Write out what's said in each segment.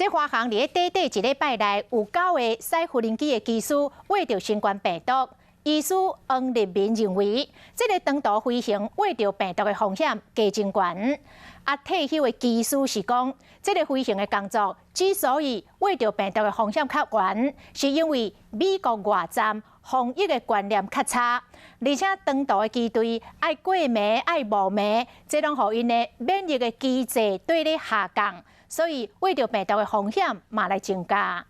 這華航佇咧短短一禮拜內有九個駛無人機的機師穢著新冠病毒。醫師黃立民認為，這个長途飛行穢著病毒的風險加真懸。啊，退休的機師是講，這个飛行的工作之所以穢著病毒的風險較懸，是因為美國外站防疫的觀念較差，而且長途的機隊愛過暝愛無眠，這攏予𪜶的免疫的機制綴咧下降，所以穢著病毒的風險嘛來增加。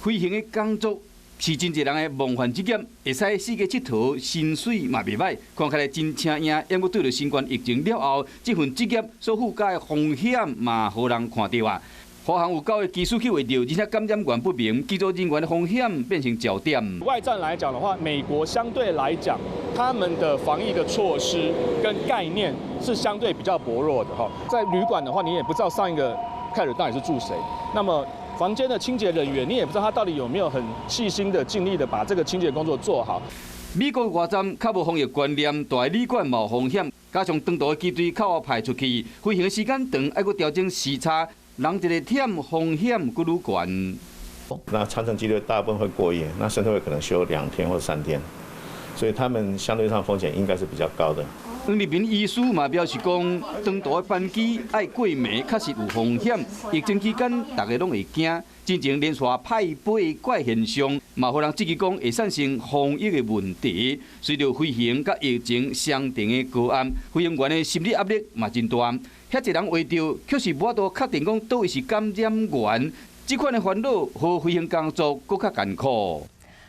飛行的工作是真濟人的夢幻職業，會使四界𨑨迌，薪水嘛袂䆀，看起來真請贏。毋過對著新冠疫情了後，這份職業所附加的風險嘛，予人看著啊。華航有九个機師去穢著，而且感染源不明，機組人員的風險變成焦點。外站來講的話，美國相對來講，他們的防疫的措施跟概念是相對比較薄弱的哈。在旅館的話，你也不知道上一個客人到底是住誰，那麼房間的清潔人員，你也不知道他到底有沒有很細心的、盡力的把這個清潔工作做好。美國外站較無防疫觀念，大旅館嘛有風險，加上長途的機隊較晚派出去，飛行時間長，愛閣調整時差，人一個忝，風險閣愈懸。那長程機隊大部分會過夜，那甚至會可能休2天或3天，所以他們相對上風險應該是比較高的。黃立民醫師嘛表示講，長途的班機愛過暝確實有風險。疫情期間，大家攏會驚，進前連續派飛怪現象，嘛予人質疑講會產生防疫的問題。隨著飛行佮疫情雙重的高壓，飛行員的心理壓力嘛真大。遐濟人穢著，卻是無法度確定講佗位是感染源，這款的煩惱，予飛行工作閣較艱苦。